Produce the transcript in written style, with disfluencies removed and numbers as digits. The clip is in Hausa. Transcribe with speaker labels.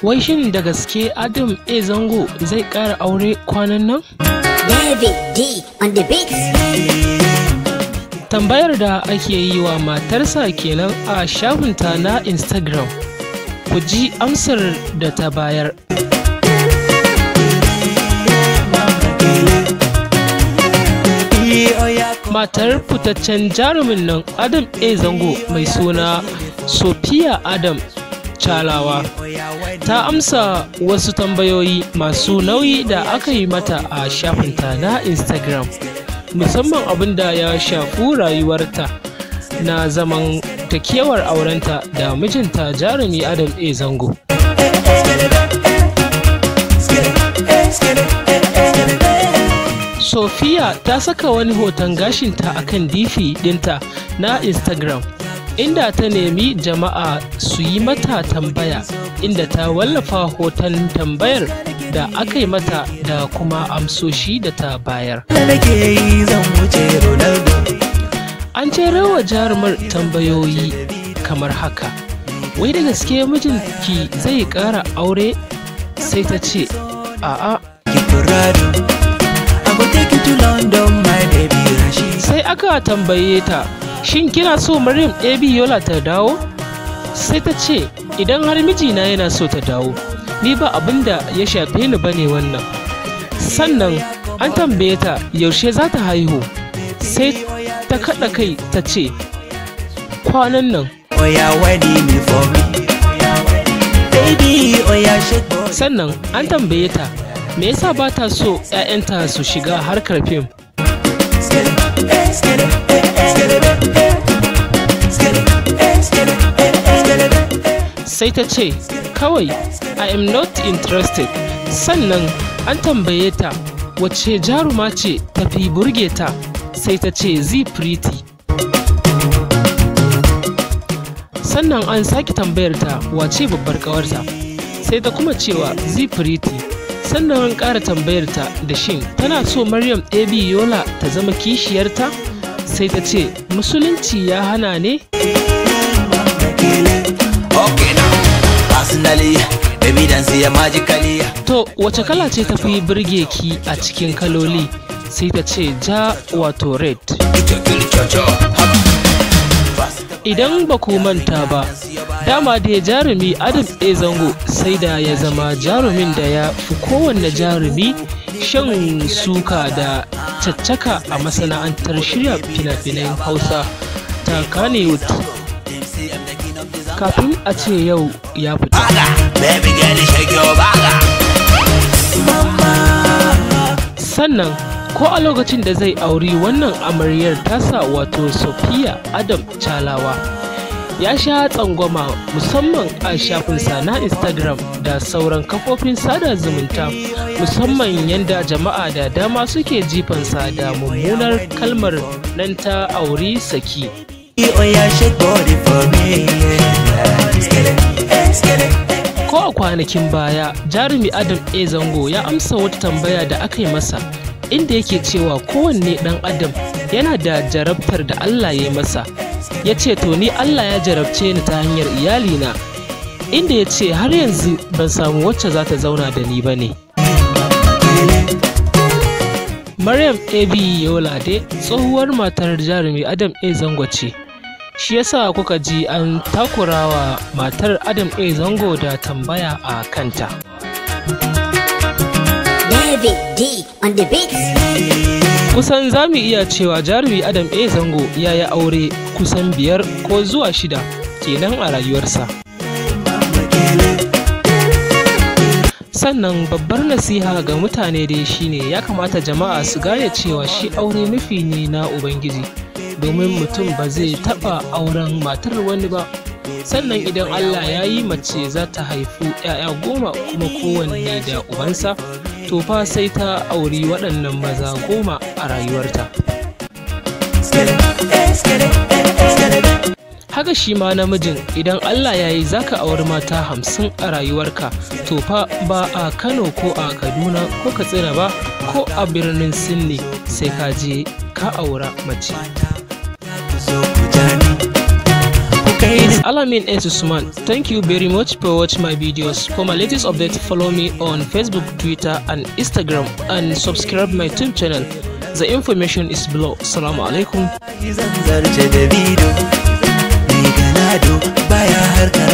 Speaker 1: Wai shin da gaske Adam A. Zango zai ƙara aure kwanan nan?
Speaker 2: David D on the beat.
Speaker 1: Tambayar da ake yi wa matarsa kenan a shafinta na Instagram. Ku ji amsar da ta bayar. Matar fitaccen jarumin nan Adam A. Zango mai suna Sophia Adam Chalawa ta amsa wasu tambayoyi masu nauyi da aka yi mata a shafinta na Instagram, musamman abin da ya shafi rayuwarta na zaman takewar aurenta da mijinta jarumi Adam A. Zango. Sophia ta saka wani hoton gashinta a kan DP dinta na Instagram, inda ta nemi jama'a su yi mata tambaya, inda ta wallafa hoton tambayar da aka yi mata da kuma amsoshi da ta bayar. An wa jarumar tambayoyi kamar haka: wai da gaske mijinki zai ƙara aure? Sai ta ce, a'a. Sai aka tambaye ta, shin kina so Maryam AB Yola ta dawo? Sai ta ce, idan har mijina yana so ta dawo, ni ba abin da ya shafe ni bane wannan. Sannan an tambaye ta yaushe za ta haihu, sai ta kaɗa kai ta ce, kwanan nan. Sannan an tambaye ta, me yasa ba ta so 'ya'yanta su shiga harkar fim? Sai ta ce, kawai, I am not interested. Sannan an tambaye ta wace jaruma ce tafi burge ta, sai ta ce Zee Pretty. Sannan an sake tambayar ta wace babbar kawarta, sai ta kuma cewa Zee Pretty. Sannan an ƙara tambayar ta da shin tana so Maryam AB Yola ta zama kishiyarta, sai ta ce musulunci ya hana ne? To wace kala ce tafi burge ki a cikin kaloli? Sai ta ce ja, wato red. Idan ba ku manta ba, dama da jarumi Adam A. Zango sai da ya zama jarumin da ya fi kowanne jarumi shan suka da caccaka a masana'antar shirya fina-finan Hausa ta Kannywood, kafin a ce yau ya fita. Sannan ko a lokacin da zai auri wannan amaryar tasa, wato Sophia Adam Chalawa, ya sha tsangwama musamman a shafinsa na Instagram da sauran kafofin sada zumunta, musamman yadda jama'a da dama suke jifansa da mummunar kalmar nan ta auri saki. Ko a kwanakin baya, jarumi Adam A. Zango ya amsa wata tambaya da aka yi masa, inda yake cewa kowanne ɗan adam yana da jarabtar da Allah ya yi masa. Ya ce, to ni Allah ya jarabce ni ta hanyar iyalina, inda ya ce har yanzu ban samu wacce za ta zauna da ni ba ne. Maryam AB Yola dai tsohuwar matar jarumi Adam A. Zango ce. Shi yasa kuka ji an takurawa matar Adam A. Zango da tambaya a kanta.
Speaker 2: David D on the beat.
Speaker 1: Kusan za mu iya cewa jarumi Adam A. Zango ya yi aure kusan 5 ko zuwa 6 kenan a rayuwarsa. Sannan babbar nasiha ga mutane dai shine ya kamata jama'a su gane cewa shi aure nufi ne na Ubangiji, domin mutum ba zai taɓa auren matar wani ba. Sannan idan Allah ya yi mace za ta haifi 'ya'ya 10 kuma kowanne da ubansa, to fa sai ta auri waɗannan maza 10 a rayuwarta. Haka shi ma namijin, idan Allah ya yi za ka auri mata 50 a rayuwarka, to fa ba a Kano ko a Kaduna ko Katsina ba ko a birnin Sinni, sai ka je ka aura mace. Alamin S. Usman. Thank you very much for watching my videos. For my latest update, follow me on Facebook, Twitter and Instagram, and subscribe my YouTube channel. The information is below. Assalamu alaikum.
Speaker 3: Zan zarce da bido, mai ganado baya harkar.